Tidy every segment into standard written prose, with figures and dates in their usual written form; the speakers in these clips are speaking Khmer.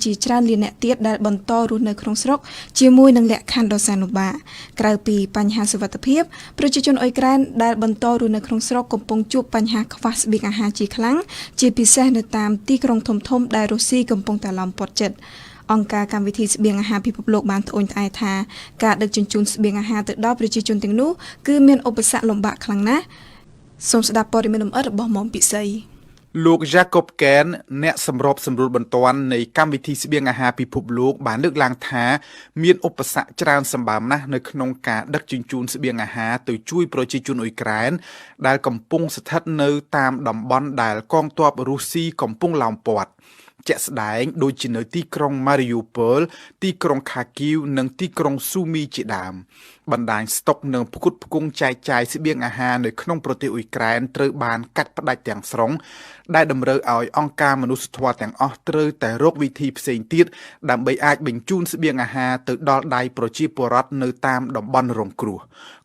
ជាច្រើនលានអ្នកទៀតដែលបន្តរស់នៅក្នុងស្រុកជាមួយនឹងលក្ខខណ្ឌដ៏សែនលំបាកក្រៅពីបញ្ហាសុវត្ថិភាពប្រជាជនអ៊ុយក្រែនដែលបន្តរស់នៅក្នុងស្រុកកំពុងជួបបញ្ហាខ្វះស្បៀងអាហារជាខ្លាំងជាពិសេសនៅតាមទីក្រុងធំៗដែលរុស្ស៊ីកំពុងតែឡោមព័ទ្ធចិត្តអង្គការកម្មវិធីស្បៀងអាហារពិភពលោកបានត្អូញត្អែថាការដឹកជញ្ជូនស្បៀងអាហារទៅដល់ប្រជាជនទាំងនោះគឺមានឧបសគ្គលំបាកខ្លាំងណាស់សូមស្ដាប់ព័ត៌មានលម្អិតរបស់មុំពិសី លោក Jacob Ken អ្នកសម្របសម្រួលបន្ទាន់នៃកម្មវិធីស្បៀងអាហារពិភពលោកបានលើកឡើងថាមានឧបសគ្គច្រើនសម្បើមណាស់នៅក្នុងការដឹកជញ្ជូនស្បៀងអាហារទៅជួយប្រជាជនអ៊ុយក្រែនដែលកំពុងស្ថិតនៅតាមតំបន់ដែលកងទ័ពរុស្ស៊ីកំពុងឡោមព័ទ្ធជាក់ស្ដែងដូចជានៅទីក្រុងម៉ារីយូប៉ូលទីក្រុងខាគីវនិងទីក្រុងស៊ូមីជាដើមបណ្ដាញស្តុកនិងផ្គត់ផ្គង់ចែកចាយស្បៀងអាហារនៅក្នុងប្រទេសអ៊ុយក្រែនត្រូវបានកាត់ផ្តាច់ទាំងស្រុងដែលតម្រូវឲ្យអង្គការមនុស្សធម៌ទាំងអស់ត្រូវតែរកវិធីផ្សេងទៀតដើម្បីអាចបញ្ជូនស្បៀងអាហារទៅដល់ដៃប្រជាពលរដ្ឋនៅតាមតំបន់រងគ្រោះ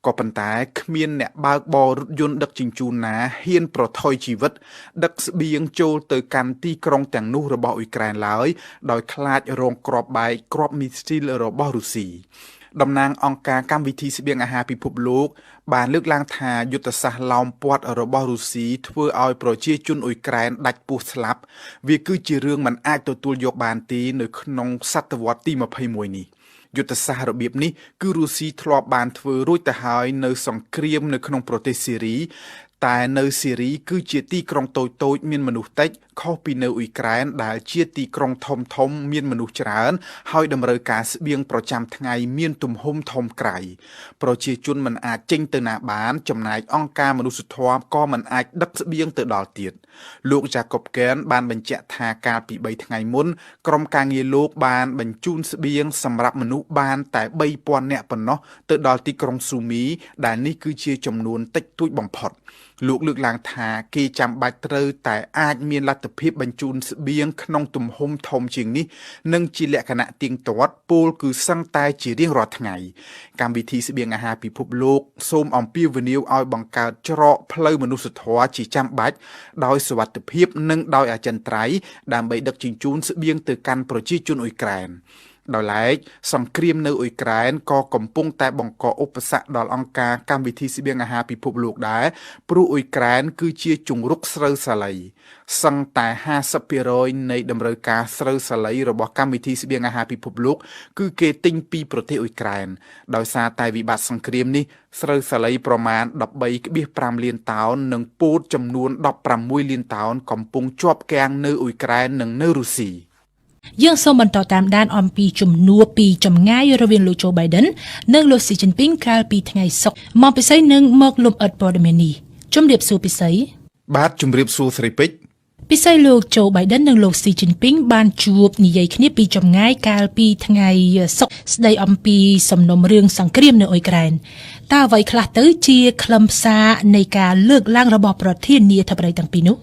ក៏ប៉ុន្តែគ្មានអ្នកបើកបររថយន្តដឹកជញ្ជូនណាហ៊ានប្រថុយជីវិតដឹកស្បៀងចូលទៅកាន់ទីក្រុងទាំងនោះរបស់អ៊ុយក្រែនឡើយដោយខ្លាចរងគ្រាប់បែកគ្រាប់មីស៊ីលរបស់រុស្ស៊ីតំណាងអង្គការកម្មវិធីស្បៀងអាហារពិភពលោកបានលើកឡើងថាយុទ្ធសាស្ត្រឡោមព័ទ្ធរបស់រុស្ស៊ីធ្វើឲ្យប្រជាជនអ៊ុយក្រែនដាច់ពោះស្លាប់វាគឺជារឿងមិនអាចទទួលយកបានទេនៅក្នុងសតវត្សទី21នេះយុទ្ធសាស្ត្ររបៀបនេះគឺរុស្ស៊ីធ្លាប់បានធ្វើរួចទៅហើយនៅសង្គ្រាមនៅក្នុងប្រទេសស៊ីរីតែនៅស៊ីរីគឺជាទីក្រុងតូចៗមានមនុស្សតិចខុសពីនៅអ៊ុយក្រែនដែលជាទីក្រុងធំៗមានមនុស្សច្រើនហើយតម្រូវការស្បៀងប្រចាំថ្ងៃមានទំហំធំក្រៃប្រជាជនមិនអាចចេញទៅណាបានចំណែកអង្គការមនុស្សធម៌ក៏មិនអាចដឹកស្បៀងទៅដល់ទៀតលោក Jacob Kern បានបញ្ជាក់ថាកាលពី3ថ្ងៃមុនក្រុមការងារលោកបានបញ្ជូនស្បៀងសម្រាប់មនុស្សបានតែ3000នាក់ប៉ុណ្ណោះទៅដល់ទីក្រុងស៊ូមីដែលនេះគឺជាចំនួនតិចតួចបំផុតលោកលើកឡើងថាគេចាំបាច់ត្រូវតែអាចមានលទ្ធភាពបញ្ជូនស្បៀងក្នុងទំហំធំជាងនេះនិងជាលក្ខណៈទៀងទាត់ពោលគឺសឹងតែជារៀងរាល់ថ្ងៃកម្មវិធីស្បៀងអាហារពិភពលោកសូមអំពាវនាវឲ្យបង្កើតច្រកផ្លូវមនុស្សធម៌ជាចាំបាច់ដោយសុវត្ថិភាពនិងដោយអចិន្ត្រៃយ៍ដើម្បីដឹកជញ្ជូនស្បៀងទៅកាន់ប្រជាជនអ៊ុយក្រែនដោយឡែកសង្គ្រាមនៅអ៊ុយក្រែនក៏កំពុងតែបង្កឧបសគ្គដល់អង្គការកម្មវិធីស្បៀងអាហារពិភពលោកដែរព្រោះអ៊ុយក្រែនគឺជាជង្រុកស្រូវសាលីសឹងតែ50%នៃតម្រូវការស្រូវសាលីរបស់កម្មវិធីស្បៀងអាហារពិភពលោកគឺគេទិញពីប្រទេសអ៊ុយក្រែនដោយសារតែវិបត្តិសង្គ្រាមនេះស្រូវសាលីប្រមាណ13.5លានតោននិងពោតចំនួន16លានតោនកំពុងជាប់គាំងនៅអ៊ុយក្រែននិងនៅរុស្ស៊ី យើងសូមបន្តតាមដានអំពីជំនួបពីចម្ងាយរវាងលោកโจ Biden និងលោក Xi Jinping កាលពីថ្ងៃសុក្រមកពិសីនឹងមកលំអិតព័ត៌មាននេះជំរាបសួរពិសី បាទជំរាបសួរស្រីពេជ្រ ពិសីលោកโจ Biden និងលោក Xi Jinping បានជួបនិយាយគ្នាពីចម្ងាយកាលពីថ្ងៃសុក្រស្ដីអំពីសំណុំរឿងសង្គ្រាមនៅអ៊ុយក្រែនតើអ្វីខ្លះទៅជាខ្លឹមសារនៃការលើកឡើងរបស់ប្រធានាធិបតីទាំងពីរនោះ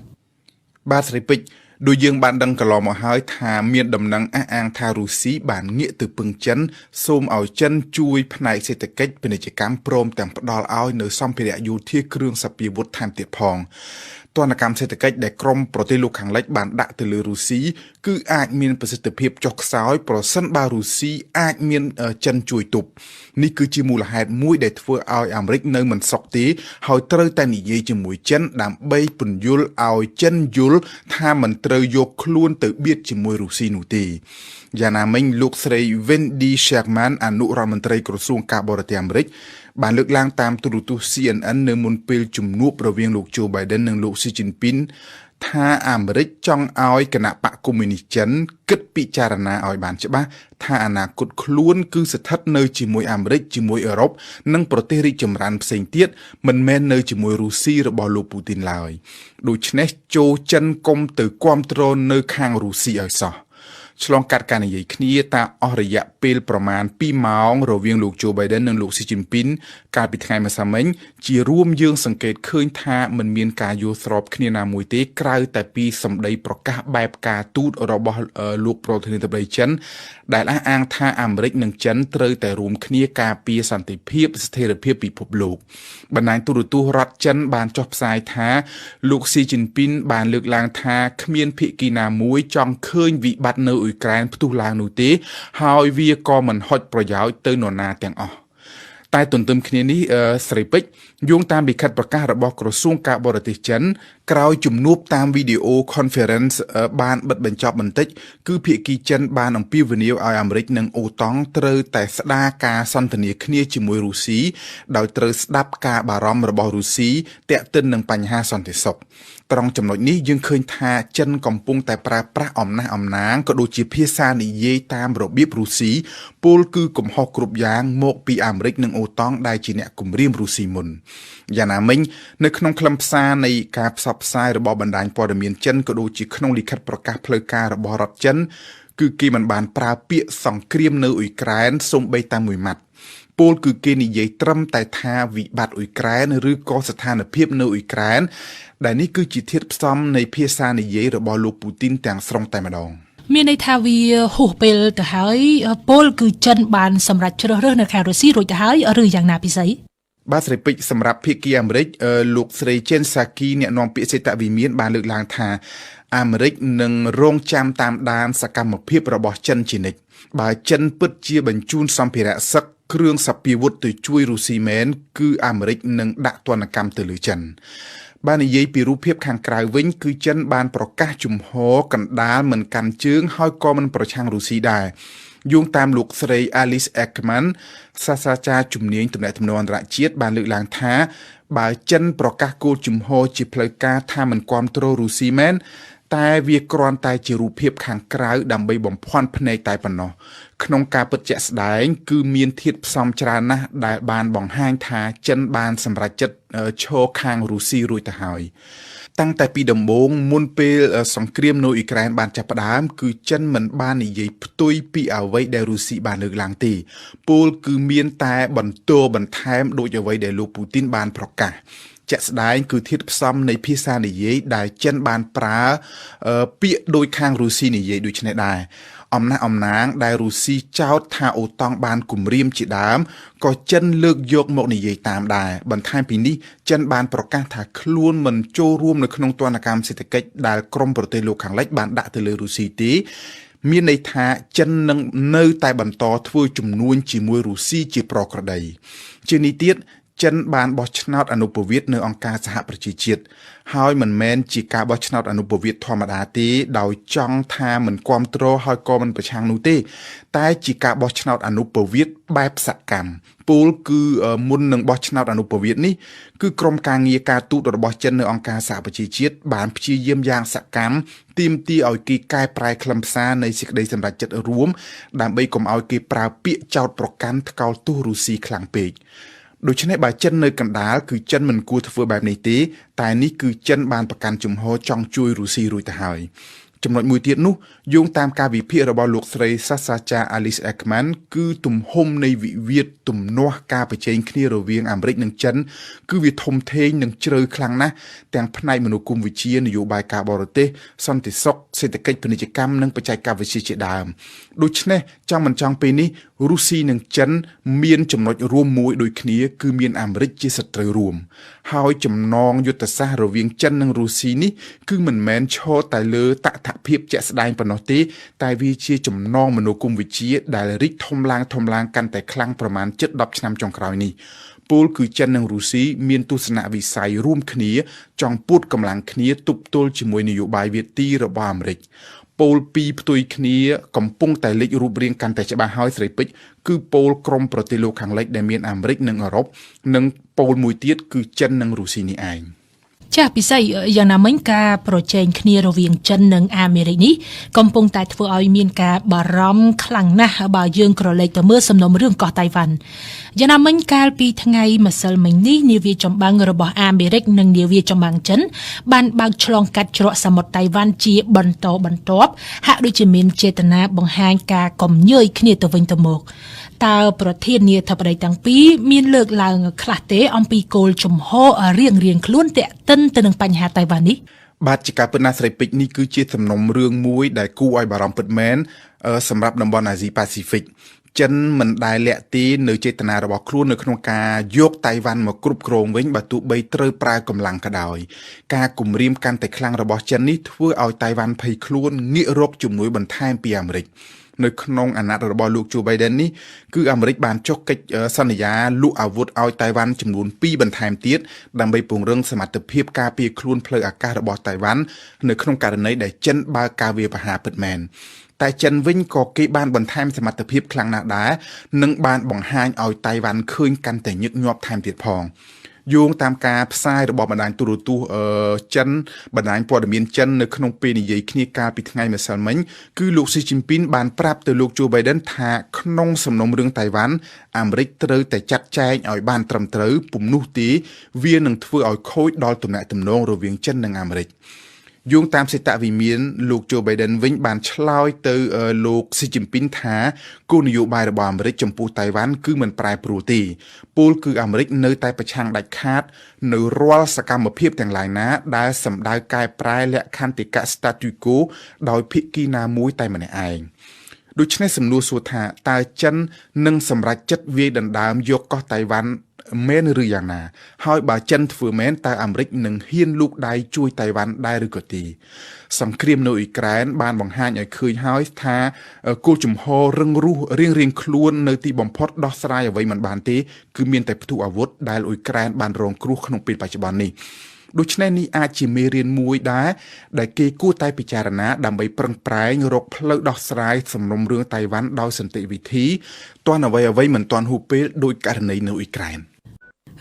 បាទស្រីពេជ្រដូចយើងបានដឹងកន្លងមកហើយថាមានដំណឹងអះអាងថារុស្ស៊ីបានងាកទៅពឹងចិនសូមឲ្យចិនជួយផ្នែកសេដ្ឋកិច្ចពាណិជ្ជកម្មព្រមទាំងផ្ដល់ឲ្យនៅសម្ភារៈយោធាគ្រឿងសព្វាវុធថែមទៀតផងទណ្ឌកម្មសេដ្ឋកិច្ចដែលក្រុមប្រទេសលោកខាងលិចបានដាក់ទៅលើរុស្ស៊ីគឺអាចមានប្រសិទ្ធភាពចុះខ្សោយប្រសិនបើរុស្ស៊ីអាចមានចិនជួយទប់នេះគឺជាមូលហេតុមួយដែលធ្វើឲ្យអាមេរិកនៅមិនសុខទេហើយត្រូវតែនិយាយជាមួយចិនដើម្បីពន្យល់ឲ្យចិនយល់ថាមិនត្រូវយកខ្លួនទៅបៀតជាមួយរុស្ស៊ីនោះទេយ៉ាងណាមិញលោកស្រី Wendy Sherman អនុរដ្ឋមន្ត្រីក្រសួងការបរទេសអាមេរិកបានលើកឡើងតាមទូរទស្សន៍ CNN នៅមុនពេលជំនួបរវាងលោក Joe Biden និងលោក Xi Jinping ថាអាមេរិកចង់ឲ្យគណបក្សកុម្មុយនីសចិនគិតពិចារណាឲ្យបានច្បាស់ថាអនាគតខ្លួនគឺស្ថិតនៅជាមួយអាមេរិកជាមួយអឺរ៉ុបនិងប្រទេសរីកចម្រើនផ្សេងទៀតមិនមែននៅជាមួយរុស្ស៊ីរបស់លោកពូទីនឡើយដូច្នេះចូលចិនកុំទៅគាំទ្រនៅខាងរុស្ស៊ីឲ្យសោះឆ្លងកាត់ការនិយាយគ្នាតាអស់រយៈពេលប្រមាណ2ម៉ោងរវាងលោក Joe Biden និងលោក Xi Jinping កាលពីថ្ងៃម្សិលមិញជារួមយើងសង្កេតឃើញថាមិនមានការយល់ស្របគ្នាណាមួយទេក្រៅតែពីសម្ដីប្រកាសបែបការទូតរបស់លោកប្រធានាធិបតីចិនដែលអះអាងថាអាមេរិកនិងចិនត្រូវតែរួមគ្នាការពារសន្តិភាពស្ថិរភាពពិភពលោកបណ្ដាញទូរទស្សន៍រដ្ឋចិនបានចុះផ្សាយថាលោក Xi Jinping បានលើកឡើងថាគ្មានភាគីណាមួយចង់ឃើញវិបត្តិនៅ អ៊ុយក្រែនផ្ទុះឡើងនោះទេ ហើយវាក៏មិនហុចប្រយោជន៍ទៅនរណាទាំងអស់តែទន្ទឹមគ្នានេះស្រីពេជ្រយោងតាមលិខិតប្រកាសរបស់ក្រសួងការបរទេសចិនក្រោយជំនួបតាមវីដេអូ conference បានបិទបញ្ចប់បន្តិចគឺភាគីចិនបានអំពាវនាវឲ្យអាមេរិកនិងអូតង់ត្រូវតែស្ដារការសន្ទនាគ្នាជាមួយរុស្ស៊ីដោយត្រូវស្ដាប់ការបារម្ភរបស់រុស្ស៊ីទាក់ទិននឹងបញ្ហាសន្តិសុខត្រង់ចំណុចនេះយើងឃើញថាចិនកំពុងតែប្រើប្រាស់អំណះអំណាងក៏ដូចជាភាសានិយាយតាមរបៀបរុស្ស៊ីពលគឺកំហុសគ្រប់យ៉ាងមកពីអាមេរិកនិងអូតង់ដែលជាអ្នកគំរាមរុស្ស៊ីមុនយ៉ាងណាមិញនៅក្នុងខ្លឹមសារនៃការផ្សព្វផ្សាយរបស់បណ្ដាញព័ត៌មានចិនក៏ដូចជាក្នុងលិខិតប្រកាសផ្លូវការរបស់រដ្ឋចិនគឺគេមិនបានប្រើពាក្យសង្គ្រាមនៅអ៊ុយក្រែនសូម្បីតែមួយម៉ាត់ពលគឺគេនិយាយត្រឹមតែថាវិបត្តិអ៊ុយក្រែនឬក៏ស្ថានភាពនៅអ៊ុយក្រែនដែលនេះគឺជាធាតុផ្សំនៃភាសានិយាយរបស់លោកពូទីនទាំងស្រុងតែម្ដង មានន័យថាវាហួសពេលទៅហើយពលគឺចិនបានសម្រេចជ្រើសរើសនៅខាងរុស្ស៊ីរួចទៅហើយឬយ៉ាងណាពិសី បាទស្រីពេជ្រសម្រាប់ភាគីអាមេរិកលោកស្រីចេនសាគីអ្នកនាំពាក្យសេតវិមានបានលើកឡើងថាអាមេរិកនឹងរងចាំតាមដានសកម្មភាពរបស់ចិនជានិច្ចបើចិនពិតជាបញ្ជូនសម្ភារៈសឹកគ្រឿងសព្វាវុធទៅជួយរុស្ស៊ីមែនគឺអាមេរិកនឹងដាក់ទណ្ឌកម្មទៅលើចិនបាននិយាយពីរូបភាពខាងក្រៅវិញគឺចិនបានប្រកាសជំហរកណ្ដាលមិនកាន់ជើងហើយក៏មិនប្រឆាំងរុស្ស៊ីដែរយោងតាមលោកស្រី Alice Ekman សាស្ត្រាចារ្យជំនាញទំនាក់ទំនងអន្តរជាតិបានលើកឡើងថាបើចិនប្រកាសគោលជំហរជាផ្លូវការថាមិនគាំទ្ររុស្ស៊ីមែនតែវាគ្រាន់តែជារូបភាពខាងក្រៅដើម្បីបំភាន់ភ្នែកតែប៉ុណ្ណោះក្នុងការពិតជាក់ស្ដែងគឺមានធាតុផ្សំច្រើនណាស់ដែលបានបង្ហាញថាចិនបានសម្រេចចិត្តឈរខាងរុស្ស៊ីរួចទៅហើយតាំងតែពីដំបូងមុនពេលសង្គ្រាមនៅអ៊ុយក្រែនបានចាប់ផ្ដើមគឺចិនមិនបាននិយាយផ្ទុយពីអ្វីដែលរុស្ស៊ីបានលើកឡើងទេពលគឺមានតែបន្ទរបន្ថែមដូចអ្វីដែលលោកពូទីនបានប្រកាសជាក់ស្ដែងគឺធាតុផ្សំនៃភាសានិយាយដែលចិនបានប្រើពាក្យដូចខាងរុស្ស៊ីនិយាយដូចនេះដែរអំណះអំណាងដែលរុស្ស៊ីចោទថាអូតង់បានគំរាមជាដើមក៏ចិនលើកយកមកនិយាយតាមដែរបន្ថែមពីនេះចិនបានប្រកាសថាខ្លួនមិនចូលរួមនៅក្នុងទណ្ឌកម្មសេដ្ឋកិច្ចដែលក្រុមប្រទេសលោកខាងលិចបានដាក់ទៅលើរុស្ស៊ីទេមានន័យថាចិននឹងនៅតែបន្តធ្វើជំនួញជាមួយរុស្ស៊ីជាប្រក្រតីជានេះទៀតចិនបានបោះឆ្នោតអនុប្រវេតនៅអង្គការសហប្រជាជាតិហើយមិនមែនជាការបោះឆ្នោតអនុប្រវេតធម្មតាទេដោយចង់ថាមិនគាំទ្រហើយក៏មិនប្រឆាំងនោះទេតែជាការបោះឆ្នោតអនុប្រវេតបែបសកម្មពលគឺមុននឹងបោះឆ្នោតអនុប្រវេតនេះគឺក្រុមការងារការទូតរបស់ចិននៅអង្គការសហប្រជាជាតិបានព្យាយាមយ៉ាងសកម្មទាមទារឲ្យគេកែប្រែខ្លឹមសារនៃសេចក្តីសម្រេចចិត្តរួមដើម្បីកុំឲ្យគេប្រើពាក្យចោទប្រកាន់ថ្កោលទោសរុស្ស៊ីខ្លាំងពេកដូច្នេះបើចិននៅកណ្ដាលគឺចិនមិនគួរធ្វើបែបនេះទេតែនេះគឺចិនបានប្រកាន់ជំហរចង់ជួយរុស្ស៊ីរួចទៅហើយចំណុចមួយទៀតនោះយោងតាមការវិភាគរបស់លោកស្រីសាស្ត្រាចារ្យ Alice Ekman គឺទំហំនៃវិវាទទំនាស់ការប្រជែងគ្នារវាងអាមេរិកនិងចិនគឺវាធំធេងនិងជ្រៅខ្លាំងណាស់ទាំងផ្នែកមនោគមវិជ្ជានយោបាយការបរទេសសន្តិសុខសេដ្ឋកិច្ចពាណិជ្ជកម្មនិងបច្ចេកវិទ្យាជាដើមដូច្នេះចង់មិនចង់ពេលនេះរុស្ស៊ីនិងចិនមានចំណុចរួមមួយដូចគ្នាគឺមានអាមេរិកជាសត្រូវរួមហើយចំណងយុទ្ធសាស្ត្ររវាងចិននិងរុស្ស៊ីនេះគឺមិនមែនឈរតែលើតថភាពជាក់ស្ដែងប៉ុណ្ណោះទេតែវាជាចំណងមនោគមវិជ្ជាដែលរីកធំឡើងកាន់តែខ្លាំងប្រមាណជិត10ឆ្នាំចុងក្រោយនេះពលគឺចិននិងរុស្ស៊ីមានទស្សនវិស័យរួមគ្នាចង់ពួតកម្លាំងគ្នាទប់ទល់ជាមួយនយោបាយវាទីរបស់អាមេរិកពលពីរផ្ទុយគ្នាកំពុងតែលេចរូបរាងកាន់តែច្បាស់ហើយស្រីពេជ្រគឺពលក្រុមប្រទេសលោកខាងលិចដែលមានអាមេរិកនិងអឺរ៉ុបនិងពលមួយទៀតគឺចិននិងរុស្ស៊ីនេះឯង ចាស់ពិសីយ៉ាងណាមិញការប្រជែងគ្នារវាងចិននិងអាមេរិកនេះកំពុងតែធ្វើឲ្យមានការបារម្ភខ្លាំងណាស់បើយើងក្រឡេកទៅមើលសំណុំរឿងកោះតៃវ៉ាន់យ៉ាងណាមិញកាលពីថ្ងៃម្សិលមិញនេះនាវាចម្បាំងរបស់អាមេរិកនិងនាវាចម្បាំងចិនបានបើកឆ្លងកាត់ច្រកសមុទ្រតៃវ៉ាន់ជាបន្តបន្ទាប់ហាក់ដូចជាមានចេតនាបង្ហាញការកំញើយគ្នាទៅវិញទៅមកតើប្រធានាធិបតីទាំងពីរមានលើកឡើងខ្លះទេអំពីគោលជំហររៀងៗខ្លួនទាក់ទិនទៅនឹងបញ្ហាតៃវ៉ាន់នេះ បាទជាការពិតណាស់ស្រីពេជ្រនេះគឺជាសំណុំរឿងមួយដែលគួរឲ្យបារម្ភពិតមែនសម្រាប់តំបន់អាស៊ីប៉ាស៊ីហ្វិកចិនមិនដែលលាក់ទីនៅចេតនារបស់ខ្លួននៅក្នុងការយកតៃវ៉ាន់មកគ្រប់គ្រងវិញបើទោះបីត្រូវប្រើកម្លាំងក៏ដោយការគំរាមកាន់តែខ្លាំងរបស់ចិននេះធ្វើឲ្យតៃវ៉ាន់ភ័យខ្លួនងាករកជំនួយបន្ថែមពីអាមេរិកនៅក្នុងអាណត្តិរបស់លោក Joe Biden នេះគឺអាមេរិកបានចុះកិច្ចសន្យាលក់អាវុធឲ្យតៃវ៉ាន់ចំនួន2បន្ថែមទៀតដើម្បីពង្រឹងសមត្ថភាពការពារខ្លួនផ្លូវអាកាសរបស់តៃវ៉ាន់នៅក្នុងករណីដែលចិនបើកការវាយប្រហារពិតមែនតែចិនវិញក៏គេបានបន្ថែមសមត្ថភាពខ្លាំងណាស់ដែរនិងបានបង្ហាញឲ្យតៃវ៉ាន់ឃើញកាន់តែញឹកញាប់ថែមទៀតផងយោងតាមការផ្សាយរបស់បណ្ដាញទូរទស្សន៍ចិនបណ្ដាញព័ត៌មានចិននៅក្នុងពេលនិយាយគ្នាកាលពីថ្ងៃម្សិលមិញគឺលោកស៊ីជីនពីនបានប្រាប់ទៅលោកโจ Biden ថាក្នុងសំណុំរឿងតៃវ៉ាន់អាមេរិកត្រូវតែចាត់ចែងឲ្យបានត្រឹមត្រូវពុំនោះទេវានឹងធ្វើឲ្យខូចដល់ទំនាក់ទំនងរវាងចិននិងអាមេរិកយោងតាមសេតវិមានលោកโจ Biden វិញបានឆ្លើយទៅលោកស៊ីជីនពីនថាគោលនយោបាយរបស់អាមេរិកចំពោះតៃវ៉ាន់គឺមិនប្រែប្រួលទេពោលគឺអាមេរិកនៅតែប្រឆាំងដាច់ខាតនៅរាល់សកម្មភាពទាំងឡាយណាដែលសម្ដៅកែប្រែលក្ខន្តិកៈ statu quo ដោយភាគីណាមួយតែម្នាក់ឯងដូច្នេះសំណួរសួរថាតើចិននឹងសម្រេចចិត្តវាយដណ្ដើមយកកោះតៃវ៉ាន់មែនឬយ៉ាងណាហើយបើចិនធ្វើមែនតើអាមេរិកនឹងហ៊ានលូកដៃជួយតៃវ៉ាន់ដែរឬក៏ទេសង្គ្រាមនៅអ៊ុយក្រែនបានបង្ហាញឲ្យឃើញហើយថាគោលជំហររឹងរូសរៀងៗខ្លួននៅទីបំផុតដោះស្រាយអ្វីមិនបានទេគឺមានតែផ្ទុះអាវុធដែលអ៊ុយក្រែនបានរងគ្រោះក្នុងពេលបច្ចុប្បន្ននេះដូច្នេះនេះអាចជាមេរៀនមួយដែរដែលគេគួរតែពិចារណាដើម្បីប្រឹងប្រែងរកផ្លូវដោះស្រាយសំណុំរឿងតៃវ៉ាន់ដោយសន្តិវិធីទាន់អ្វីៗមិនទាន់ហួសពេលដោយករណីនៅអ៊ុយក្រែន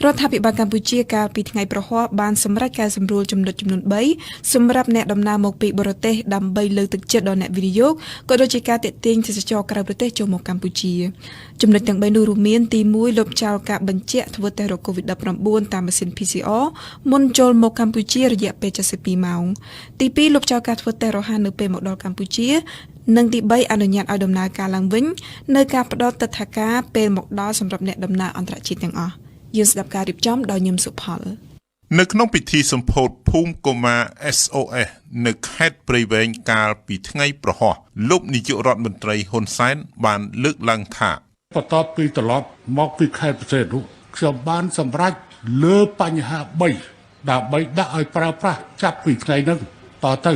រដ្ឋាភិបាលកម្ពុជាកាលពីថ្ងៃប្រហ័សបានសម្រេចកែសម្រួលចំណុចចំនួន3សម្រាប់អ្នកដំណើរមកពីបរទេសដើម្បីលើកទឹកចិត្តដល់អ្នកវិនិយោគក៏ដូចជាការទាក់ទាញទេសចរក្រៅប្រទេសចូលមកកម្ពុជាចំណុចទាំង3នោះរួមមានទី1លុបចោលការបញ្ជាក់ធ្វើតេស្តរក COVID-19 តាមម៉ាស៊ីន PCR មុនចូលមកកម្ពុជារយៈពេល72ម៉ោងទី2លុបចោលការធ្វើតេស្តរហ័សនៅពេលមកដល់កម្ពុជានិងទី3អនុញ្ញាតឲ្យដំណើរការឡើងវិញនៅការផ្ដល់ទិដ្ឋាការពេលមកដល់សម្រាប់អ្នកដំណើរអន្តរជាតិទាំងអស់យើងស្ដាប់ការរៀបចំដោយញឹមសុផល នៅក្នុងពិធីសម្ពោធភូមិកុមារ SOS នៅខេត្តព្រៃវែងកាលពីថ្ងៃប្រហ័សលោកនាយករដ្ឋមន្ត្រីហ៊ុនសែនបានលើកឡើងថាបន្ទាប់ពីត្រឡប់មកពីខេត្តព្រះសីហនុខ្ញុំបានសម្រេចលើបញ្ហា3ដើម្បីដាក់ឲ្យប្រើប្រាស់ចាប់ពីថ្ងៃហ្នឹងតទៅ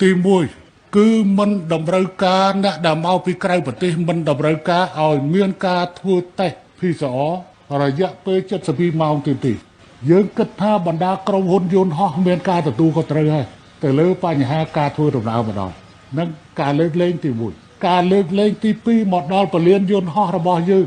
ទី1គឺមិនតម្រូវការអ្នកដែលមកពីក្រៅប្រទេសមិនតម្រូវការឲ្យមានការធ្វើតេស្ត PCR រយៈពេល72ម៉ោងទេយើងគិតថាបណ្ដាក្រុមហ៊ុនយន្តហោះមានការទទួលខុសត្រូវហើយទៅលើបញ្ហាការធ្វើដំណើរមកដល់នឹងការលើកលែងទី1ការលើកលែងទី2មកដល់ពលានយន្តហោះរបស់យើង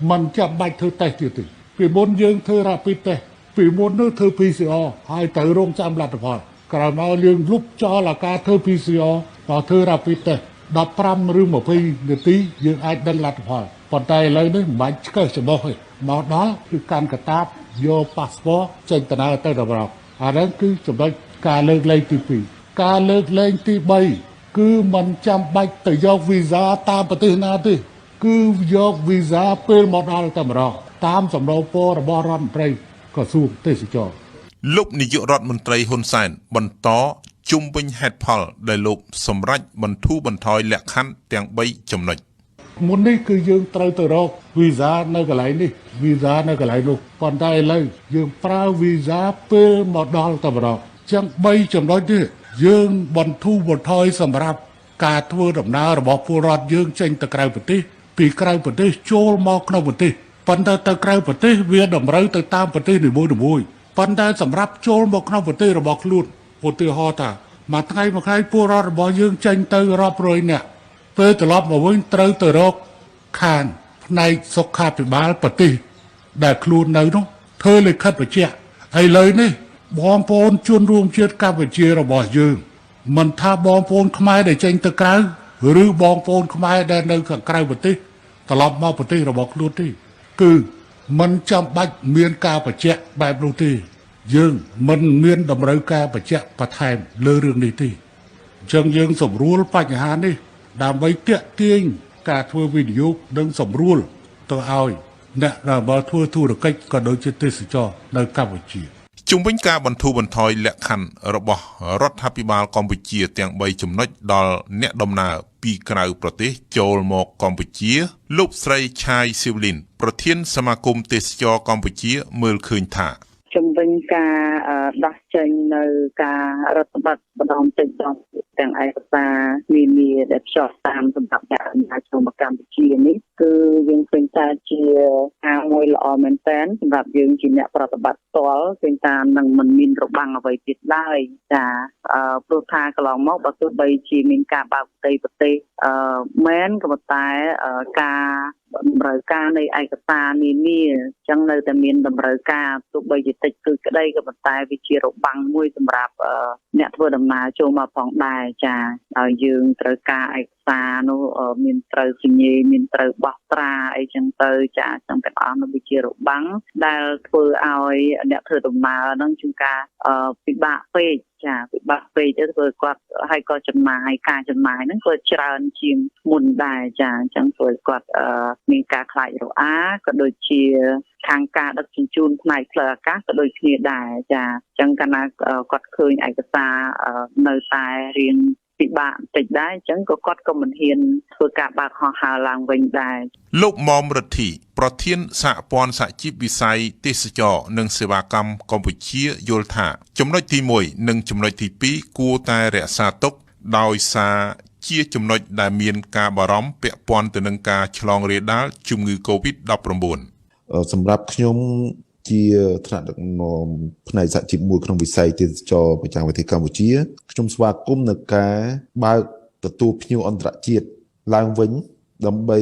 មិនចាំបាច់ធ្វើតេស្តទៀតទេពីមុនយើងធ្វើ rapid test ពីមុននោះធ្វើ PCR ហើយត្រូវរងចាំលទ្ធផលក្រោយមកយើងលុបចោលអាការធ្វើ PCR មកធ្វើ rapid test 15ឬ20នាទីយើងអាចដឹងលទ្ធផលប៉ុន្តែឥឡូវនេះមិនបាច់ឆ្កឹះច្បោះទេមកដល់គឺកាន់កាតាបយកប៉ាសពតចេញដំណើរទៅដល់អាហ្នឹងគឺចំណុចការលើកលែងទី2ការលើកលែងទី3គឺមិនចាំបាច់ទៅយកវីសាតាមប្រទេសណាទេគឺយកវីសាពេលមកដល់តែម្ដងតាមសំណូមពររបស់រដ្ឋមន្ត្រីក្រសួងទេសចរណ៍ លោកនាយករដ្ឋមន្ត្រីហ៊ុនសែនបន្តជុំវិញហេតុផលដែលលោកសម្រេចបន្ធូរបន្ថយលក្ខខណ្ឌទាំង3ចំណុច មុននេះគឺយើងត្រូវទៅរកវីសានៅកន្លែងនេះវីសានៅកន្លែងនោះប៉ុន្តែឥឡូវយើងប្រើវីសាពេលមកដល់តែម្ដងចឹង3ចំណុចនេះយើងបន្ធូរបន្ថយសម្រាប់ការធ្វើដំណើររបស់ពលរដ្ឋយើងចេញទៅក្រៅប្រទេសពីក្រៅប្រទេសចូលមកក្នុងប្រទេសប៉ុន្តែទៅក្រៅប្រទេសវាតម្រូវទៅតាមប្រទេសនីមួយៗប៉ុន្តែសម្រាប់ចូលមកក្នុងប្រទេសរបស់ខ្លួនឧទាហរណ៍ថាមួយថ្ងៃមួយថ្ងៃពលរដ្ឋរបស់យើងចេញទៅរាប់រយនាក់ពេលត្រឡប់មកវិញត្រូវទៅរកខាងផ្នែកសុខាភិបាលប្រទេសដែលខ្លួននៅនោះធ្វើលិខិតបញ្ជាក់ឥឡូវនេះបងប្អូនជនរួមជាតិកម្ពុជារបស់យើងមិនថាបងប្អូនខ្មែរដែលចេញទៅក្រៅឬបងប្អូនខ្មែរដែលនៅខាងក្រៅប្រទេសត្រឡប់មកប្រទេសរបស់ខ្លួនទេគឺមិនចាំបាច់មានការបញ្ជាក់បែបនោះទេយើងមិនមានតម្រូវការបញ្ជាក់បន្ថែមលើរឿងនេះទេអញ្ចឹងយើងសម្រួលបញ្ហានេះដើម្បីទាក់ទាញការធ្វើវិនិយោគនិងសម្រួលទៅឲ្យអ្នកដែលមកធ្វើធុរកិច្ចក៏ដូចជាទេសចរនៅកម្ពុជា ជុំវិញការបន្ធូរបន្ថយលក្ខខណ្ឌរបស់រដ្ឋាភិបាលកម្ពុជាទាំង3ចំណុចដល់អ្នកដំណើរពីក្រៅប្រទេសចូលមកកម្ពុជាលោកស្រីឆាយស៊ីវលីនប្រធានសមាគមទេសចរកម្ពុជាមើលឃើញថា ជុំវិញការដោះចេញនៅការរដ្ឋបတ်ម្ដងតិចម្ដងទាំងឯកសារនានាដែលភ្ជាប់តាមសម្រាប់អ្នកដំណើរចូលមកកម្ពុជានេះគឺយើងឃើញថាជាការមួយល្អមែនទែនសម្រាប់យើងជាអ្នកប្រតិបត្តិផ្ទាល់ឃើញថានឹងមិនមានរបាំងអ្វីទៀតឡើយចាព្រោះថាកន្លងមកបើទោះបីជាមានការបើកផ្ទៃប្រទេសមែនក៏ប៉ុន្តែការតម្រូវការនៃឯកសារនានាអញ្ចឹងនៅតែមានតម្រូវការទោះបីជាតិចគឺក្តីក៏ប៉ុន្តែវាជារបាំងមួយសម្រាប់អ្នកធ្វើដំណើរចូលមកផងដែរចាហើយយើងត្រូវការឯកសារនោះមានត្រូវសញ្ញាមានត្រូវបោះត្រាអីចឹងទៅចាអញ្ចឹងទាំងអស់នោះវាជារបាំងដែលធ្វើឲ្យអ្នកធ្វើដំណើរហ្នឹងជួនកាលពិបាកពេកចាពិបាកពេកទៅធ្វើគាត់ហើយក៏ចំណាយការចំណាយហ្នឹងក៏ច្រើនជាងមុនដែរចាអញ្ចឹងធ្វើឲ្យគាត់មានការខ្លាចរអាក៏ដូចជាខាងការដឹកជញ្ជូនផ្នែកផ្លូវអាកាសក៏ដូចគ្នាដែរចាអញ្ចឹងកាលណាគាត់ឃើញឯកសារនៅតែរៀងពិបាកបន្តិចដែរអញ្ចឹងក៏គាត់ក៏មិនហ៊ានធ្វើការបើកហោះហើរឡើងវិញដែរលោកមុំរិទ្ធីប្រធានសហព័ន្ធសហជីពវិស័យទេសចរនិងសេវាកម្មកម្ពុជាយល់ថាចំណុចទី1និងចំណុចទី2គួរតែរក្សាទុកដោយសារជាចំណុចដែលមានការបារម្ភពាក់ព័ន្ធទៅនឹងការឆ្លងរាលដាលជំងឺ Covid-19 សម្រាប់ខ្ញុំជាថ្នាក់ដឹកនាំផ្នែកសហជីពមួយក្នុងវិស័យទេសចរប្រចាំប្រទេសកម្ពុជាខ្ញុំស្វាគមន៍នៅការបើកទទួលភ្ញៀវអន្តរជាតិឡើងវិញដើម្បី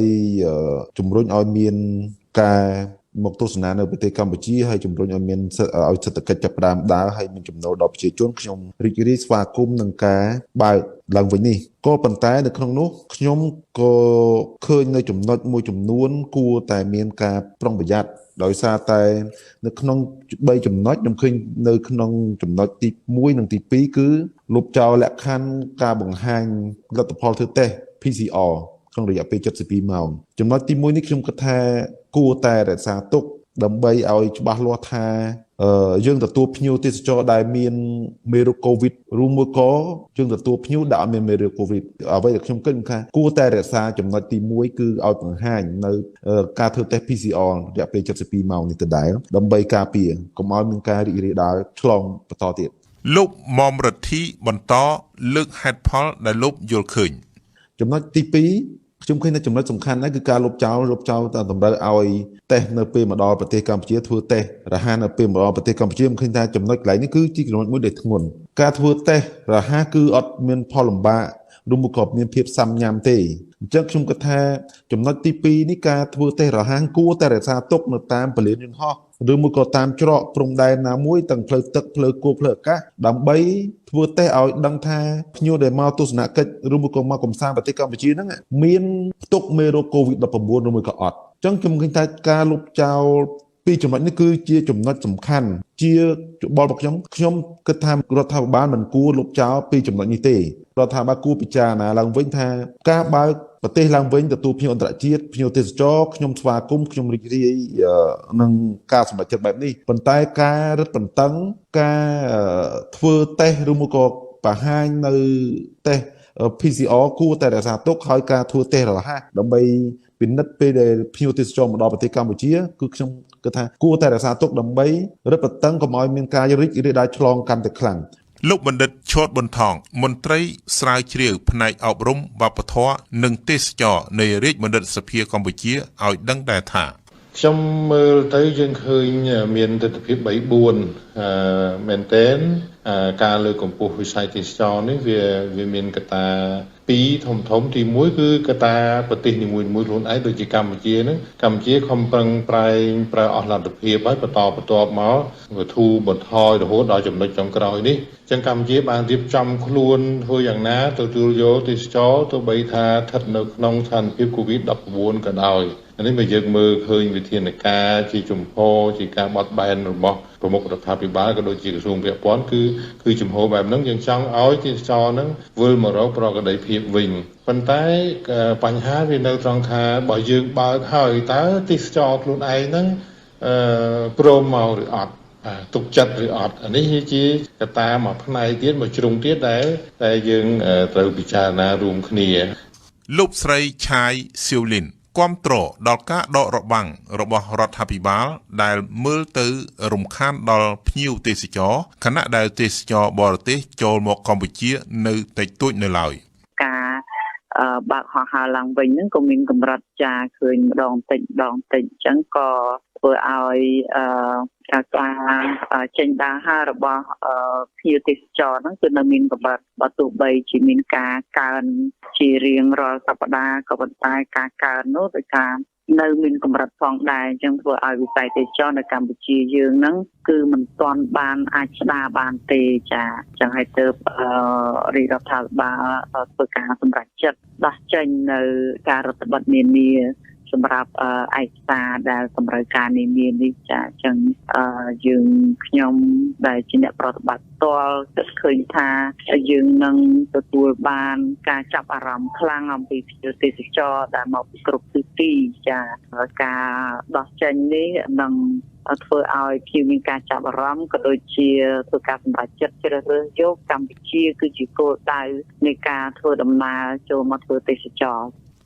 ជំរុញឲ្យមានការមកទស្សនានៅប្រទេសកម្ពុជាហើយជំរុញឲ្យមានឲ្យសេដ្ឋកិច្ចចាប់ផ្ដើមដើរហើយមានចំណូលដល់ប្រជាជនខ្ញុំរីករាយស្វាគមន៍នឹងការបើកឡើងវិញនេះក៏ប៉ុន្តែនៅក្នុងនោះខ្ញុំក៏ឃើញនៅចំណុចមួយចំនួនគួរតែមានការប្រុងប្រយ័ត្នដោយសារតែនៅក្នុង3ចំណុចខ្ញុំឃើញនៅក្នុងចំណុចទី1និងទី2គឺលុបចោលលក្ខខណ្ឌការបង្ហាញលទ្ធផលធ្វើតេស្ត PCR ក្នុងរយៈពេល72ម៉ោងចំណុចទី1នេះខ្ញុំគិតថាគួរតែរក្សាទុកដើម្បីឲ្យច្បាស់លាស់ថាយើងទទួលភ្ញៀវទេសចរដែលមានមេរោគកូវីដឬមួយក៏យើងទទួលភ្ញៀវដែលអត់មានមេរោគកូវីដអ្វីដែលខ្ញុំគិតថាគួរតែរក្សាចំណុចទី1គឺឲ្យបង្ហាញនៅការធ្វើតេស្ត PCR រយៈពេល72ម៉ោងនេះទៅដែរដើម្បីការពារកុំឲ្យមានការរីករាលដាលឆ្លងបន្តទៀតលោកមុំរិទ្ធីបន្តលើកហេតុផលដែលលោកយល់ឃើញចំណុចទី2ខ្ញុំឃើញថាចំណុចសំខាន់ណាស់គឺការលុបចោលតែតម្រូវឲ្យតេស្តនៅពេលមកដល់ប្រទេសកម្ពុជាធ្វើតេស្តរហ័សនៅពេលមកដល់ប្រទេសកម្ពុជាខ្ញុំឃើញថាចំណុចកន្លែងនេះគឺជាចំណុចមួយដែលធ្ងន់ការធ្វើតេស្តរហ័សគឺអត់មានផលលំបាកឬមួយក៏មានភាពសាំញ៉ាំទេអញ្ចឹងខ្ញុំគិតថាចំណុចទី2នេះការធ្វើតេស្តរហ័សគួរតែរក្សាទុកនៅតាមពលានយន្តហោះឬមួយក៏តាមច្រកព្រំដែនណាមួយទាំងផ្លូវទឹកផ្លូវគោកផ្លូវអាកាសដើម្បីធ្វើតេស្តឲ្យដឹងថាភ្ញៀវដែលមកទស្សនកិច្ចឬមួយក៏មកកម្សាន្តប្រទេសកម្ពុជាហ្នឹងមានផ្ទុកមេរោគ COVID-19 ឬមួយក៏អត់អញ្ចឹងខ្ញុំឃើញថាការលុបចោលពីចំណុចនេះគឺជាចំណុចសំខាន់ជាយោបល់របស់ខ្ញុំខ្ញុំគិតថារដ្ឋាភិបាលមិនគួរលុបចោលពីចំណុចនេះទេរដ្ឋាភិបាលគួរពិចារណាឡើងវិញថាការបើកប្រទេសឡើងវិញទទួលភ្ញៀវអន្តរជាតិភ្ញៀវទេសចរខ្ញុំស្វាគមន៍ខ្ញុំរីករាយនឹងការសម្រេចចិត្តបែបនេះប៉ុន្តែការរឹតបន្តឹងការធ្វើតេស្តឬមួយក៏បង្ហាញនៅតេស្ត PCR គួរតែរក្សាទុកហើយការធ្វើតេស្តរហ័សដើម្បីពិនិត្យពេលដែលភ្ញៀវទេសចរមកដល់ប្រទេសកម្ពុជាគឺខ្ញុំគិតថាគួរតែរក្សាទុកដើម្បីរឹតបន្តឹងកុំឲ្យមានការរីករាលដាលឆ្លងកាន់តែខ្លាំងលោកបណ្ឌិតឈុតប៊ុនថងមន្ត្រីស្រាវជ្រាវផ្នែកអប់រំវប្បធម៌និងទេសចរនៃរាជបណ្ឌិតសភាកម្ពុជាឲ្យដឹងដែរថាខ្ញុំមើលទៅយើងឃើញមានទិដ្ឋភាព3 4មែនទែនការលើកកម្ពស់វិស័យទេសចរនេះវាមានកត្តាពីរធំធំទី1គឺកត្តាប្រទេសនីមួយៗខ្លួនឯងដូចជាកម្ពុជាហ្នឹងកម្ពុជាខំប្រឹងប្រែងប្រើអស់លទ្ធភាពហើយបន្តបន្ទាប់មកវាធូរបន្ថយរហូតដល់ចំណុចចុងក្រោយនេះអញ្ចឹងកម្ពុជាបានរៀបចំខ្លួនធ្វើយ៉ាងណាទទួលយកទេសចរទោះបីថាស្ថិតនៅក្នុងស្ថានភាព COVID-19 ក៏ដោយនេះបើយើងមើលឃើញវិធានការជាជំហរជាការបត់បែនរបស់ប្រមុខរដ្ឋាភិបាលក៏ដូចជាក្រសួងពាក់ព័ន្ធគឺជំហរបែបហ្នឹងយើងចង់ឲ្យទេសចរហ្នឹងវិលមករកប្រក្រតីភាពវិញប៉ុន្តែបញ្ហាវានៅត្រង់ថាបើយើងបើកហើយតើទេសចរខ្លួនឯងហ្នឹងព្រមមកឬអត់ ទុកចិត្តឬអត់អានេះជាកត្តាមួយផ្នែកទៀតមួយជ្រុងទៀតដែលតែយើងត្រូវពិចារណារួមគ្នាលោកស្រីឆាយសៀវលីនគាំទ្រដល់ការដករបាំងរបស់រដ្ឋាភិបាលដែលមើលទៅរំខានដល់ភ្ញៀវទេសចរខណៈដែលទេសចរបរទេសចូលមកកម្ពុជានៅតិចតួចនៅឡើយការបើកហោះហើរឡើងវិញហ្នឹងក៏មានកម្រិតចាឃើញម្ដងតិចម្ដងតិចអញ្ចឹងក៏ធ្វើឲ្យការចេញដើរហើររបស់ភ្ញៀវទេសចរហ្នឹងគឺនៅមានកម្រិតបើទោះបីជាមានការកើនជារៀងរាល់សប្តាហ៍ក៏ប៉ុន្តែការកើននោះដោយថានៅមានកម្រិតផងដែរអញ្ចឹងធ្វើឲ្យវិស័យទេសចរនៅកម្ពុជាយើងហ្នឹងគឺមិនទាន់បានអាចស្ដារបានទេចាអញ្ចឹងហើយទើបរាជរដ្ឋាភិបាលធ្វើការសម្រេចចិត្តដោះចេញនៅការរដ្ឋបិទនានាសម្រាប់ឯកសារដែលតម្រូវការនានានេះចាអញ្ចឹងយើងខ្ញុំដែលជាអ្នកប្រតិបត្តិផ្ទាល់គិតឃើញថាយើងនឹងទទួលបានការចាប់អារម្មណ៍ខ្លាំងអំពីភ្ញៀវទេសចរដែលមកពីគ្រប់ទិសទីចាការដោះចេញនេះនឹងធ្វើឲ្យភ្ញៀវមានការចាប់អារម្មណ៍ក៏ដូចជាធ្វើការសម្រេចចិត្តជ្រើសរើសយកកម្ពុជាគឺជាគោលដៅនៃការធ្វើដំណើរចូលមកធ្វើទេសចរ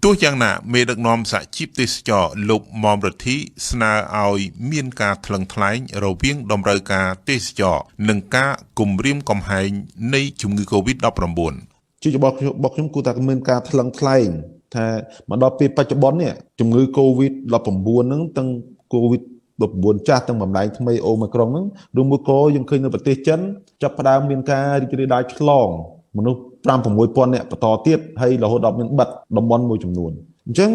ទោះយ៉ាងណាមេដឹកនាំសហជីពទេសចរលោកមុំរិទ្ធីស្នើឲ្យមានការថ្លឹងថ្លែងរវាងតម្រូវការទេសចរនិងការគំរាមកំហែងនៃជំងឺ Covid-19 ជារបស់ខ្ញុំគួរតែមានការថ្លឹងថ្លែងថាមកដល់ពេលបច្ចុប្បន្ននេះជំងឺ Covid-19 ហ្នឹងទាំង Covid-19 ចាស់ទាំងបំលែងថ្មីអូមីក្រុងហ្នឹងឬមួយក៏យើងឃើញនៅប្រទេសចិនចាប់ផ្ដើមមានការរីករាលដាលឆ្លងមនុស្ស5-6,000 នាក់បន្តទៀតហើយរហូតដល់មានបិទតំបន់មួយចំនួនអញ្ចឹង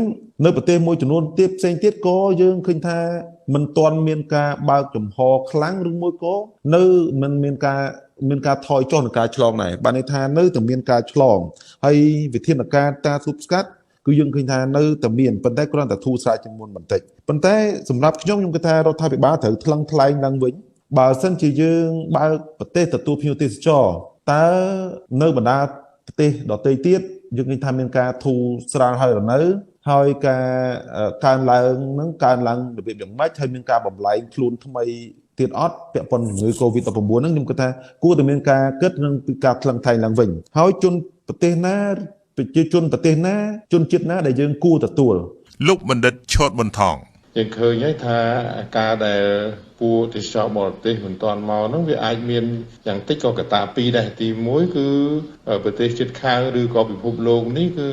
នៅប្រទេសមួយចំនួនទៀតផ្សេងទៀតក៏យើងឃើញថាមិនទាន់មានការបើកចំហខ្លាំងឬមួយក៏នៅមិនមានការថយចុះនៃការឆ្លងដែរបានន័យថានៅតែមានការឆ្លងហើយវិធានការការទប់ស្កាត់គឺយើងឃើញថានៅតែមានប៉ុន្តែគ្រាន់តែធូរស្រាលជាងមុនបន្តិចប៉ុន្តែសម្រាប់ខ្ញុំគិតថារដ្ឋាភិបាលត្រូវថ្លឹងថ្លែងឡើងវិញបើសិនជាយើងបើកប្រទេសទទួលភ្ញៀវទេសចរតើនៅបណ្ដាប្រទេសដទៃទៀតយើងឃើញថាមានការធូរស្រាលហើយនៅហើយការកើនឡើងនឹងកើនឡើងរបៀបយ៉ាងម៉េចហើយមានការបំលែងខ្លួនថ្មីទៀតអត់ពាក់ព័ន្ធជំងឺ Covid-19 ហ្នឹងខ្ញុំគិតថាគួរតែមានការគិតនិងពីការថ្លឹងថ្លែងឡើងវិញហើយជនប្រទេសណាប្រជាជនប្រទេសណាជនជាតិណាដែលយើងគួរទទួលលោកបណ្ឌិតឈុតប៊ុនថងយើងឃើញហើយថាការដែលពួកទេសចរបរទេសមិនទាន់មកហ្នឹងវាអាចមានយ៉ាងតិចក៏កត្តាពីរដែរទី1គឺប្រទេសជិតខាងឬក៏ពិភពលោកនេះគឺ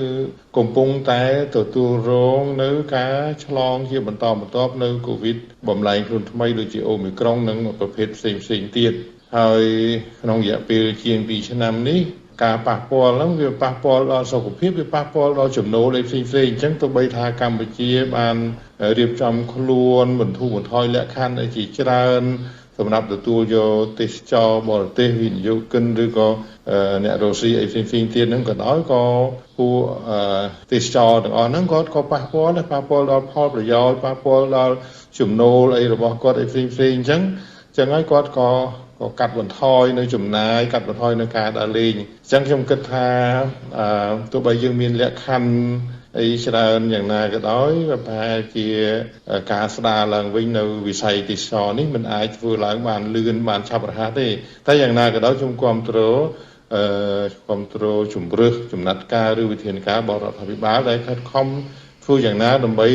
កំពុងតែទទួលរងនៅការឆ្លងជាបន្តបន្ទាប់នៅកូវីដបំលែងខ្លួនថ្មីដូចជាអូមីក្រុងនិងប្រភេទផ្សេងៗទៀតហើយក្នុងរយៈពេលជាង2ឆ្នាំនេះការប៉ះពាល់ហ្នឹងវាប៉ះពាល់ដល់សុខភាពវាប៉ះពាល់ដល់ចំណូលអីផ្សេងៗអញ្ចឹងទោះបីថាកម្ពុជាបានរៀបចំខ្លួនបន្ធូរបន្ថយលក្ខខណ្ឌអីជាច្រើនសម្រាប់ទទួលយកទេសចរបរទេសវិនិយោគិនឬក៏អ្នករស់ស៊ីអីផ្សេងៗទៀតហ្នឹងក៏ដោយក៏ពួកទេសចរទាំងអស់ហ្នឹងគាត់ក៏ប៉ះពាល់ដល់ផលប្រយោជន៍ប៉ះពាល់ដល់ចំណូលអីរបស់គាត់អីផ្សេងៗអញ្ចឹងហើយគាត់ក៏កាត់បន្ថយនៅចំណាយកាត់បន្ថយនៅការដើរលេងអញ្ចឹងខ្ញុំគិតថាទោះបីយើងមានលក្ខខណ្ឌអីច្រើនយ៉ាងណាក៏ដោយប្រហែលជាការស្ដារឡើងវិញនៅវិស័យទេសចរនេះមិនអាចធ្វើឡើងបានលឿនបានឆាប់រហ័សទេតែយ៉ាងណាក៏ដោយខ្ញុំគាំទ្រជំរើសចំណាត់ការឬវិធានការរបស់រដ្ឋាភិបាលដែលខិតខំធ្វើយ៉ាងណាដើម្បី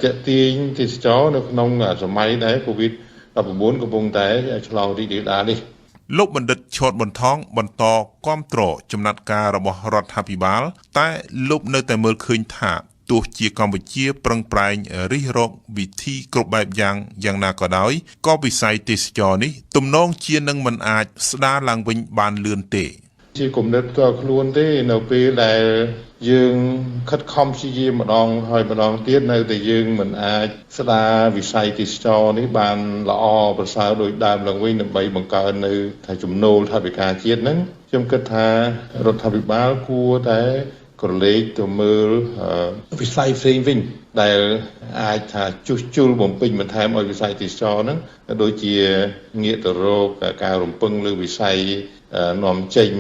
ទាក់ទាញទេសចរនៅក្នុងសម័យដែល COVID-19 កំពុងតែឆ្លងរីករាលដាលនេះលោកបណ្ឌិតឈុតប៊ុនថងបន្តគាំទ្រចំណាត់ការរបស់រដ្ឋាភិបាលតែលោកនៅតែមើលឃើញថាទោះជាកម្ពុជាប្រឹងប្រែងរិះរកវិធីគ្រប់បែបយ៉ាងយ៉ាងណាក៏ដោយក៏វិស័យទេសចរនេះទំនងជានឹងមិនអាចស្ដារឡើងវិញបានលឿនទេជាគំនិតផ្ទាល់ខ្លួនទេនៅពេលដែលយើងខិតខំព្យាយាមម្ដងហើយម្ដងទៀតនៅតែយើងមិនអាចស្ដារវិស័យទេសចរនេះបានល្អប្រសើរដូចដើមឡើងវិញដើម្បីបង្កើននៅថាចំណូលថវិកាជាតិហ្នឹងខ្ញុំគិតថារដ្ឋាភិបាលគួរតែក្រឡេកទៅមើលវិស័យផ្សេងវិញដែលអាចថាជួសជុលបំពេញបន្ថែមឲ្យវិស័យទេសចរហ្នឹងដូចជាងាកទៅរកការរំពឹងលើវិស័យនាំចេញ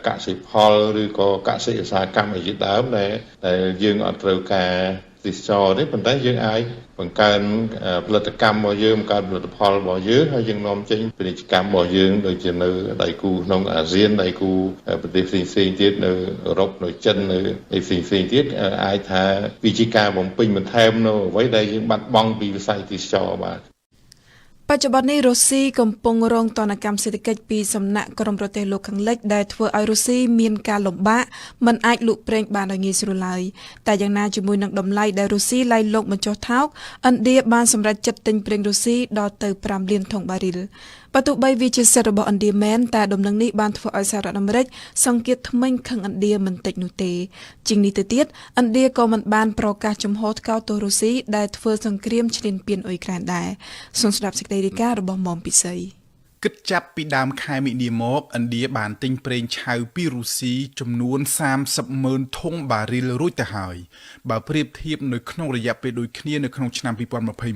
កសិផលឬក៏កសិឧស្សាហកម្មអីជាដើមដែលយើងអត់ត្រូវការ ទេសចរទេប៉ុន្តែយើងអាចបង្កើនផលិតកម្មរបស់យើងបង្កើនផលិតផលរបស់យើងហើយយើងនាំចេញពាណិជ្ជកម្មរបស់យើងដូចជានៅដៃគូក្នុងអាស៊ានដៃគូប្រទេសផ្សេងៗទៀតនៅអឺរ៉ុបនៅចិននៅអីផ្សេងៗទៀតអាចថាវាជាការបំពេញបន្ថែមនៅអ្វីដែលយើងបាត់បង់ពីវិស័យទេសចរបាទ បច្ចុប្បន្ននេះរុស្ស៊ីកំពុងរងទណ្ឌកម្មសេដ្ឋកិច្ចពីសំណាក់ក្រុមប្រទេសលោកខាងលិចដែលធ្វើឲ្យរុស្ស៊ីមានការលំបាកមិនអាចលក់ប្រេងបានដោយងាយស្រួលឡើយតែយ៉ាងណាជាមួយនឹងតម្លៃដែលរុស្ស៊ីឡៃលកបញ្ចុះថោកឥណ្ឌាបានសម្រេចចិត្តទិញប្រេងរុស្ស៊ីដល់ទៅ5លានធុងបារីលបើទោះបីវាជាសិទ្ធិរបស់ឥណ្ឌាមែនតែដំណឹងនេះបានធ្វើឲ្យសហរដ្ឋអាមេរិកសង្កេតថ្មិញខឹងឥណ្ឌាមិនតិចនោះទេជាងនេះទៅទៀតឥណ្ឌាក៏មិនបានប្រកាសចំហថ្កោលទោសរុស្ស៊ីដែលធ្វើសង្គ្រាមឈ្លានពានអ៊ុយក្រែនដែរសូមស្ដាប់សេចក្តីរាយការណ៍របស់មុំពិសី គិតចាប់ពីដើមខែមីនាមកឥណ្ឌាបានទិញប្រេងឆៅពីរុស្ស៊ីចំនួន30ម៉ឺនធុងបារីលរួចទៅហើយបើប្រៀបធៀបនៅក្នុងរយៈពេលដូចគ្នានៅក្នុងឆ្នាំ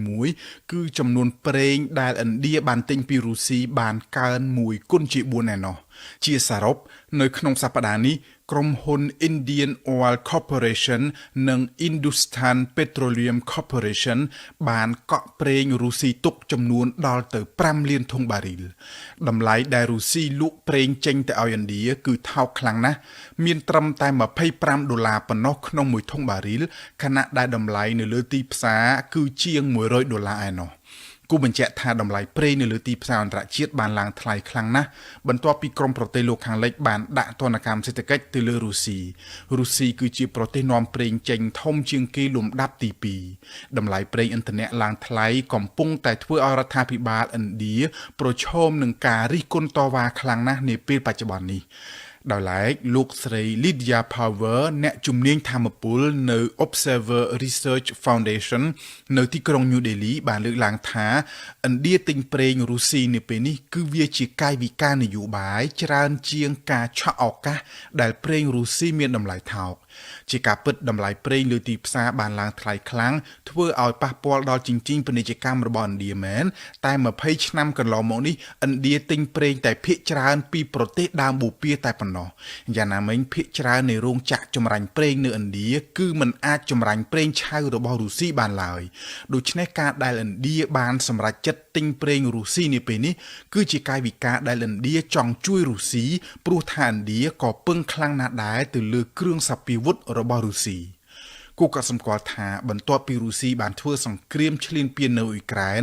2021គឺចំនួនប្រេងដែលឥណ្ឌាបានទិញពីរុស្ស៊ីបានកើន1គុណជា4ឯណោះជាសរុបនៅក្នុងសប្តាហ៍នេះក្រុមហ៊ុន Indian Oil Corporation និង Hindustan Petroleum Corporation បានកក់ប្រេងរុស្ស៊ីទុកចំនួនដល់ទៅ5លានធុងបារីលតម្លៃដែលរុស្ស៊ីលក់ប្រេងចេញទៅឲ្យឥណ្ឌាគឺថោកខ្លាំងណាស់មានត្រឹមតែ25ដុល្លារប៉ុណ្ណោះក្នុងមួយធុងបារីលខណៈដែលតម្លៃនៅលើទីផ្សារគឺជាង100ដុល្លារឯណោះគូបញ្ជាក់ថាតម្លៃប្រេងនៅលើទីផ្សារអន្តរជាតិបានឡើងថ្លៃខ្លាំងណាស់បន្ទាប់ពីក្រុមប្រទេសលោកខាងលិចបានដាក់ទណ្ឌកម្មសេដ្ឋកិច្ចទៅលើរុស្ស៊ីរុស្ស៊ីគឺជាប្រទេសនាំប្រេងចេញធំជាងគេលំដាប់ទី2តម្លៃប្រេងឥន្ធនៈឡើងថ្លៃកំពុងតែធ្វើឲ្យរដ្ឋាភិបាលឥណ្ឌាប្រឈមនឹងការរិះគន់តវ៉ាខ្លាំងណាស់នាពេលបច្ចុប្បន្ននេះដោយឡែកលោកស្រី Lydia Power អ្នកជំនាញធម្មពលនៅ Observer Research Foundation នៅទីក្រុង New Delhi បានលើកឡើងថាឥណ្ឌាទិញប្រេងរុស្ស៊ីនាពេលនេះគឺវាជាកាយវិការនយោបាយច្រើនជាងការឆក់ឱកាសដែលប្រេងរុស្ស៊ីមានតម្លៃថោកជាការពិតតម្លៃប្រេងលើទីផ្សារបានឡើងថ្លៃខ្លាំងធ្វើឲ្យប៉ះពាល់ដល់ជញ្ជីងពាណិជ្ជកម្មរបស់ឥណ្ឌាមែនតែ20ឆ្នាំកន្លងមកនេះឥណ្ឌាទិញប្រេងតែភាគច្រើនពីប្រទេសដើមបូព៌ាតែប៉ុណ្ណោះយ៉ាងណាមិញភាគច្រើននៃរោងចក្រចម្រាញ់ប្រេងនៅឥណ្ឌាគឺមិនអាចចម្រាញ់ប្រេងឆៅរបស់រុស្ស៊ីបានឡើយដូច្នេះការដែលឥណ្ឌាបានសម្រេចចិត្តទិញប្រេងរុស្ស៊ីនាពេលនេះគឺជាកាយវិការដែលឥណ្ឌាចង់ជួយរុស្ស៊ីព្រោះថាឥណ្ឌាក៏ពឹងខ្លាំងណាស់ដែរទៅលើគ្រឿងសព្វាវុធរបស់រុស្ស៊ីគូក៏សម្គាល់ថាបន្ទាប់ពីរុស្ស៊ីបានធ្វើសង្គ្រាមឈ្លានពាននៅអ៊ុយក្រែន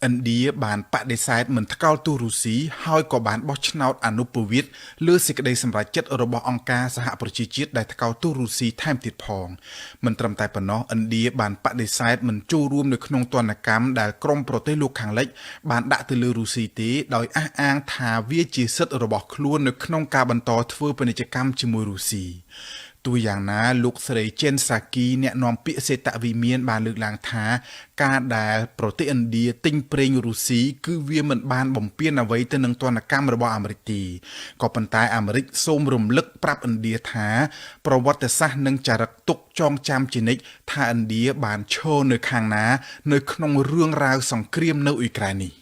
ឥណ្ឌាបានបដិសេធមិនថ្កោលទោសរុស្ស៊ីហើយក៏បានបោះឆ្នោតអនុប្រវេតលើសេចក្តីសម្រេចចិត្តរបស់អង្គការសហប្រជាជាតិដែលថ្កោលទោសរុស្ស៊ីថែមទៀតផងមិនត្រឹមតែប៉ុណ្ណោះឥណ្ឌាបានបដិសេធមិនចូលរួមនៅក្នុងទណ្ឌកម្មដែលក្រុមប្រទេសលោកខាងលិចបានដាក់ទៅលើរុស្ស៊ីទេដោយអះអាងថាវាជាសិទ្ធិរបស់ខ្លួននៅក្នុងការបន្តធ្វើពាណិជ្ជកម្មជាមួយរុស្ស៊ីទោះយ៉ាងណាលោកស្រីជេនសាគីអ្នកនាំពាក្យសេតវិមានបានលើកឡើងថាការដែលប្រទេសឥណ្ឌាទិញប្រេងរុស្ស៊ីគឺវាមិនបានបំពានអ្វីទៅនឹងទណ្ឌកម្មរបស់អាមេរិកទេក៏ប៉ុន្តែអាមេរិកសូមរំលឹកប្រាប់ឥណ្ឌាថាប្រវត្តិសាស្ត្រនឹងចារឹកទុកចងចាំជានិច្ចថាឥណ្ឌាបានឈរនៅខាងណានៅក្នុងរឿងរ៉ាវសង្គ្រាមនៅអ៊ុយក្រែននេះ។